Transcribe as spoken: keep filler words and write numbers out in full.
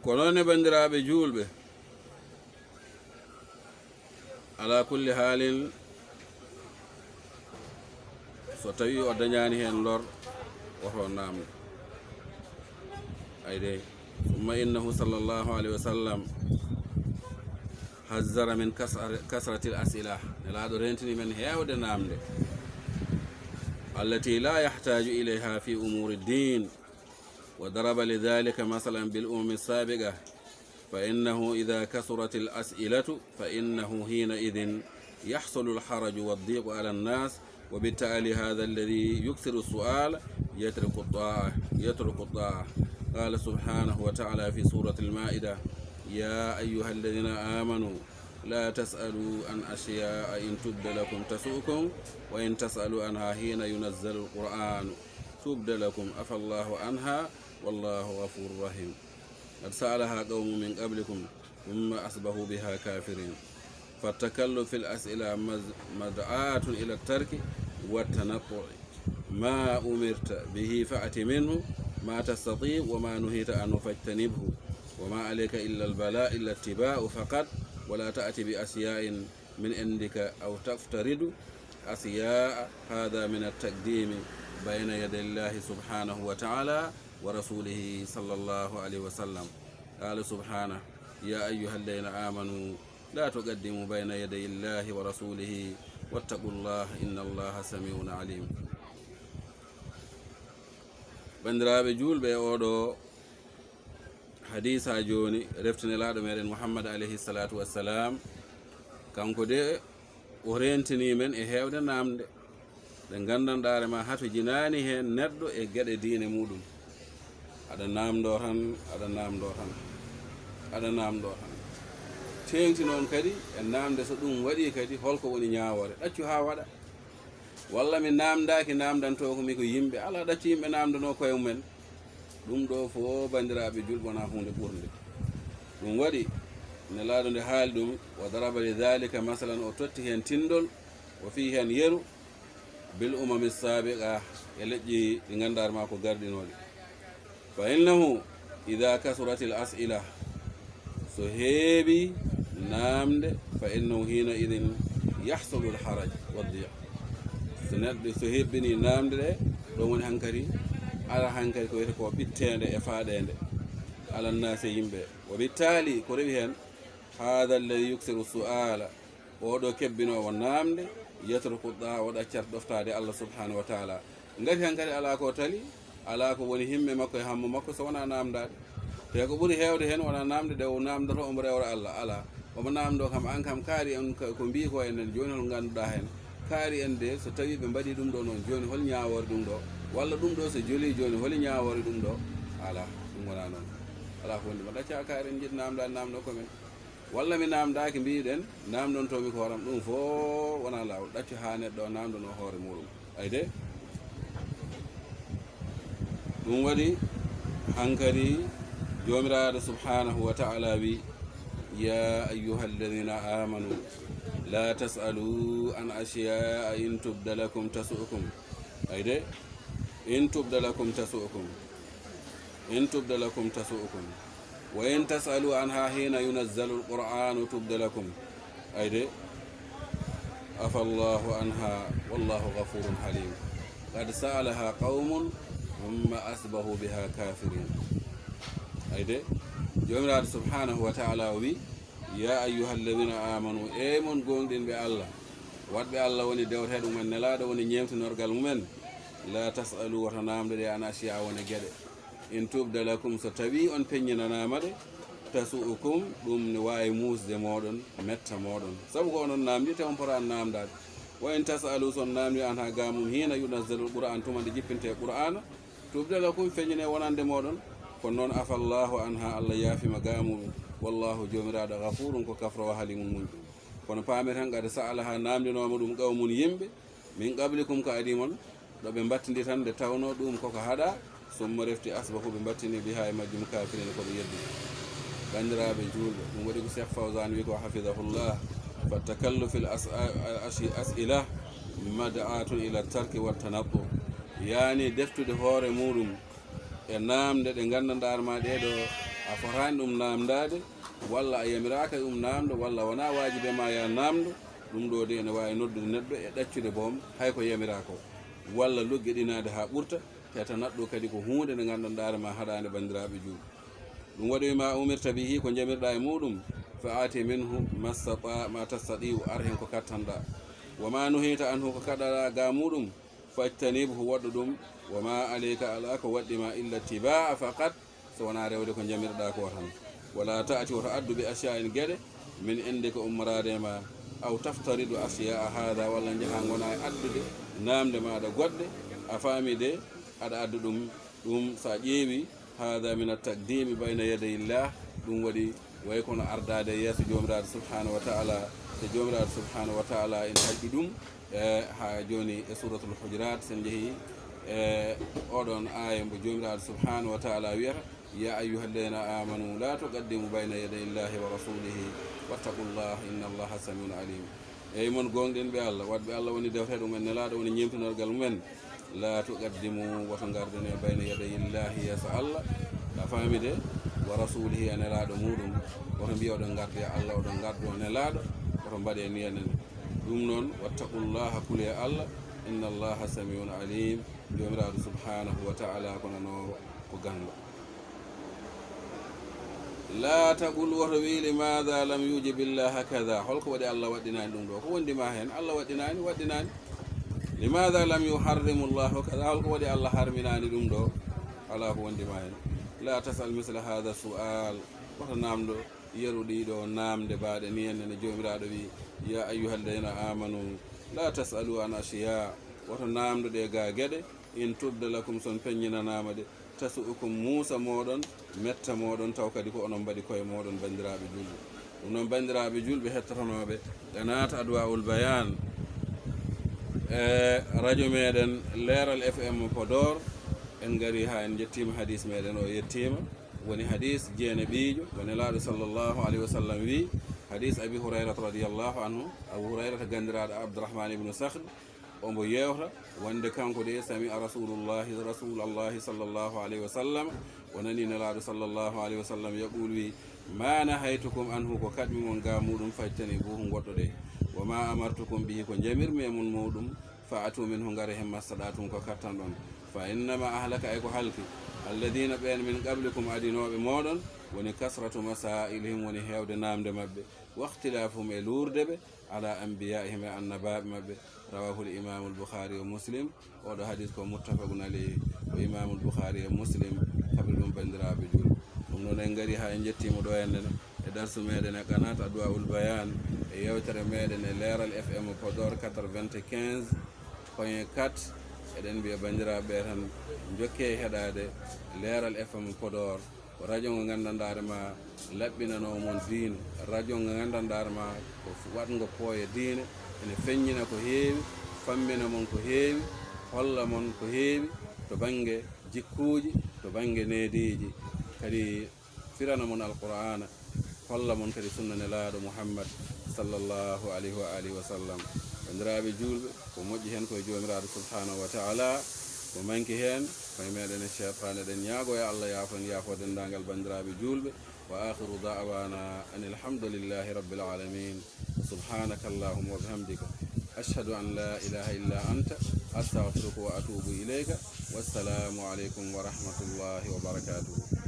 Ko noon ne, banndiraaɓe juulɓe, alaa kulli haalin, so tawii o dañaani heen lor, woto naamno. Ay dey, summa innahu sallallahu alayhi wa sallam hazzara min kasar-, kasratil as'ila. Nelaaɗo rentini men heewde naamnde, allati la yahtaju ilayha fi umuri din. وضرب لذلك مثلا بالأمم السابقة، فإنه إذا كثرت الأسئلة فإنه حينئذ يحصل الحرج والضيق على الناس، وبالتالي هذا الذي يكثر السؤال يترك الطاعة، يترك الطاعة. قال سبحانه وتعالى في سورة المائدة: يا أيها الذين آمنوا لا تسألوا عن أشياء إن تبد لكم تسؤكم وإن تسألوا عنها حين ينزل القرآن تبد لكم عفا الله عنها والله غفور رحيم. قد سألها قوم من قبلكم ثم أصبحوا بها كافرين. فالتكلف في الأسئلة مز-، مدعاة إلى الترك والتنطع. ما أمرت به فأت منه ما تستطيع وما نهيت عنه فاجتنبه. وما عليك إلا البلاغ، إلا الاتباع فقط، ولا تأت بأشياء من عندك أو تفترض أشياء. هذا من التقديم بين يدي الله سبحانه وتعالى ورسوله صلى الله عليه وسلم. قال سبحانه: يا أيها الذين آمنوا لا تقدموا بين يدي الله ورسوله واتقوا الله إن الله سميع عليم. Banndiraaɓe juulɓe, oɗo hadiisa jooni refti Nelaaɗo meɗen Muhammad alayhi salaatu wassalam, kanko de o rentini men e heewde naamnde ɗe nganndanɗaa hoore maa hatojinaani heen neɗɗo e geɗe diine muuɗum. Aɗa naamndoo tan, aɗa naamndoo tan, aɗa naamndoo tan. Teeŋti noon kadi e naamnde, so ɗum waɗii kadi, holko woni ñaawoore? Ɗaccu haa waɗa. Walla mi naamndaaki, naamndantoo ko mi ko yimɓe. Alaa, ɗaccu yimɓe naamndanoo koye mumen. Ɗum ɗoo fof, banndiraaɓe juulɓe, wonaa huunde ɓurde. Ɗum waɗi Nelaaɗo nde haali ɗum, wa daraba li daalika masalan, o totti heen tinndol, o fii heen yeru, bil umami saabiqa, e leƴƴi ɗi ngannduɗaa hoore maa ko garɗinooɗi. Fa innahu ida kasuratil as'ila, so heewi naamnde, fa innahu hiina idin yahsulul haraj wa diq. So neɗɗo, so hebbini naamnde ɗe, ɗum woni hankadi, ala hankadi ko wiyetee ko ɓitteende e faaɗeende, ala naase yimɓe. Wa bittaali, ko rewi heen, hada alladi yuksiru su'ala, oɗo kebbinoowo naamnde, yatruku daa, o ɗaccat ɗoftaade Allah subhanahu wa taala. Ngati hankadi alaa ko tali, alaa ko woni himme makko e hammu makko so wonaa naamndaade. Te ko ɓuri heewde heen wonaa naamnde nde o naamndoto omo rewra Allah, alaa. Omo naamndoo kam, aan kam kaari en ko, ko mbii ko enen, jooni hol ngannduɗaa heen? Kaari en de, so tawii ɓe mbaɗii ɗum ɗoo noon, jooni hol ñaawoore ɗum ɗoo? Walla ɗum ɗoo so jolii jooni, holi ñaawoore ɗum ɗoo? Alaa, ɗum wonaa noon. Alaa ko woni, mo ɗacca kaari en njiɗ naamndaade, naamndoo ko men. Walla mi naamndaaki, mbiiɗen, naamndontoo mi ko horam, ɗum fof wonaa laawol. Ɗaccu haa neɗɗo o naamndanoo hoore muuɗum. Ay de. Ɗum waɗi hankadi Joomiraaɗo subhanahu wa taala wi: ya ayyuha alladina amanu la tasalu an ashiyaa in tubda lakum tasu'kum. Ay de, in tubda lakum tasu'kum. In tubda lakum tasu'kum. Wa in tasalu anha hina yunazzalu alqur'anu tubda lakum. Ay de, afa Allahu anha, wallahu ghafurun halim. Qad sa'alaha qawmun thumma asbahu biha kafirin. Ay de, Joomiraaɗo subhanahu wa taala o wi: ya ayyuha alladina amanu, e mon goonɗinɓe Allah, waɗɓe Allah woni dewteeɗo mumen, Nelaaɗo woni ñeemtinorgal mumen, la tasalu, wota naamnde ɗe, an ashiya, woni geɗe. In tubda lakum, so tawii on peññinanaama ɗe, tasu'ukum, ɗum ne waawi muusde mooɗon, metta mooɗon. Sabu ko onon naamndi, te on potaani naamndaade. Wa in tasalu, so on naamndi, anha, ga mum, hina yunazzalul Qur'an, tuma nde jippintee Qur'aana, tubda lakum, feññinee wonande mooɗon. Kono noon, afa Allahu anha, Allah yaafiima ga mum. Wallahu, Joomiraaɗo, ghafurun, ko kafroowo, halimun, muñɗo. Kono paamen tan, qad sa'alaha, naamndinooma ɗum, qawmun, yimɓe, min qablikum, ko adii mon, ɗo ɓe mbattindi tan, nde tawnoo ɗum koko haɗaa, summa refti asbahu, ɓe mbattini, biha, e majjum, kafirina, ko ɓe yeddi. Banndiraaɓe juulɓe, ɗum waɗi ko Cheikh Fawzan wi ko, hafidahullah, fa takallufil as-, a-, a-, ashi-, as'ila mad'atun ila tarki wa tanattu, yaani deftude hoore muuɗum E naamnde ɗe nganndanɗaa ma ɗee ɗoo, a fotaani ɗum naamndaade, walla a yamiraaka ɗum naamndo, walla wonaa waajibe ma ya naamndo, ɗum ɗoo de ene waawi noddude neɗɗo e ɗaccude boom hay ko yamiraa ko, walla luggeɗinaade haa ɓurta, te tanat ɗoo kadi ko huunde nde nganndanɗaa ma haɗaande banndiraaɓe juulɓe. Ɗum waɗi ma umirta bihi, ko njamirɗaa e muɗum, fa aati minhu mastata ma tastati'u, ar heen ko kattanɗaa. Wa ma nuhita anhu, ko kaɗaɗaa ga muɗum, fajtanibhu, woɗɗo ɗum. Wa ma alayka, alaa ko waɗɗi ma illa tibaa faqat, so wonaa rewde ko njamirɗaa ko tan. Wala taati, woto addu bi asya'in geɗe, min indika ummoraade ma, aw taftaridu asya'a hada, walla njaha ngona e addude naamnde maaɗa goɗɗe, a faami de, aɗa addu ɗum. Ɗum so a ƴeewi, hada min at-taqdimi bayna yaday illah, ɗum waɗi way kono ardaade e yeeso Joomiraaɗo subhanahu wa ta'ala, te Joomiraaɗo subhanahu wa ta'ala ina haqqi ɗum. E haa jooni e Suratul Hujurat, sen njehi e oɗon aaya mbo Joomiraaɗo subhanahu wa ta'ala wiyata, ya ayyuhalladhina amanu la tuqaddimu bayna yaday illahi wa rasulihi wattaqullaha inna allaha samiun alim. Eyi mon goongɗinɓe Allah, waɗɓe Allah woni defte ɗum en, Nelaaɗo woni ñeemtinorgal mum en. La tuqaddimu, woto ngardane bayna yaday illahi, yeeso Allah, a faami de, wa rasulihi, e Nelaaɗo muɗum, woto mbiya oɗon ngardi e Allah, oɗon ngardi e Nelaaɗo, woto mbaɗe ni enen. Ɗum noon, wattaqullaha, kule Allah, inna allaha samiun alim, Joomiraaɗo subhanahu wa ta'ala ko nanoowo, ko ganndo. La taqul, woto wii, limaada lam yujibillah hakaza, holko waɗi Allah waɗɗinaani ɗum ɗo? Ko wondi ma heen? Allah waɗɗinaani, waɗɗinaani. Limaada lam yuharrimullahu kaza, holko waɗi Allah harminaani ɗum ɗo? Alaa ko wondi ma heen. La tasal misla hada su'al, woto naamndo yeru ɗiɗo naamnde baaɗe ni en, ene Joomiraaɗo wii, ya ayyuhalladhina amanu la tasalu an ashiya, woto naamndo ɗe ga geɗe, in tubda lakum, son peññinanaama ɗe, tasu'ukum, muusa mooɗon, metta mooɗon, taw kadi ko onon mbaɗi koye mooɗon, banndiraaɓe julɓe. Ɗum noon, banndiraaɓe julɓe hettotonooɓe qanaat Adwa'ul Bayan e radio meɗen Leeral F M Podor, en ngari haa en njettiima hadis meɗen o yettiima. Woni hadis jeenaɓiijo, ko Nelaaɗo sallallahu alayhi wa sallam wii, hadis Abi Hurayrata radiyallahu anhu, Abu Hurayrata ganndiraaɗo Abdurrahman ibnu Sakhr, omo yeewta wonde kanko de, sami'a rasulullahi, rasulallahi sallallahu alayhi wa sallam, o nani Nelaaɗo sallallahu alayhi wa sallam yaqul wii, ma nahaytukum anhu, ko kaɗmi mon ga muɗum, fajtanibuhu, ngoɗɗoɗe. Wa ma amartukum bihi, ko njamirmi e mon muɗum, fa atu minhu, ngare heen, mastaɗatum, ko kattanɗon. Fa innama ahlaka, ay ko halki, alladina, ɓeen, min qablikum, adinooɓe mooɗon, woni kasratu masailihim, woni heewde naamnde maɓɓe, waxtilafuhum, e luurde ɓe, ala anbiyaihim, e annabaaɓe maɓɓe. Rawahul imamul Bukhari wa Muslim. Oɗo hadis ko muttafaqun alayhi, ko imamul Bukhari e Muslim kaɓri ɗum, banndiraaɓe julɓe. Ɗum noon, en ngari haa en njettiima ɗo, enen e darsu meɗen e qanaat Adwa'ul Bayan, e yewtere meɗen e Leeral F M Podor quatre-vingt-quinze point quatre. Eɗen mbiya banndiraaɓe ɓe tan, njokke heɗaade Leeral F M Podor, ko radio ngo nganndanɗaa ma laɓɓinanoo mon diine, radio ngo nganndanɗaa ma ko f-, waɗngo pooye diine, ene feññina ko heewi, fammina mon ko heewi, holla mon ko heewi to bannge jikkuuji, to bannge neediiji, kadi firana mon Alqur'aana, holla mon kadi sunna Nelaaɗo Muhammad sallallahu alayhi wa alihi wa sallam. Banndiraaɓe juulɓe, ko moƴƴi heen ko e Joomiraaɗo subhanahu wa ta'ala, ko manki heen ko e meɗen e seytaane. Eɗen ñaago e Allah yaafo en, yaafo denndaangal banndiraaɓe juulɓe. Wa akhiru da'wana anil hamdulillahi rabbil alamin. Subhanaka allahumma wa bihamdika. Ashhadu an la ilaha illa anta. Astaghfiruka wa atubu ilayka. Wassalamu alaikum wa rahmatullahi wa barakatuh.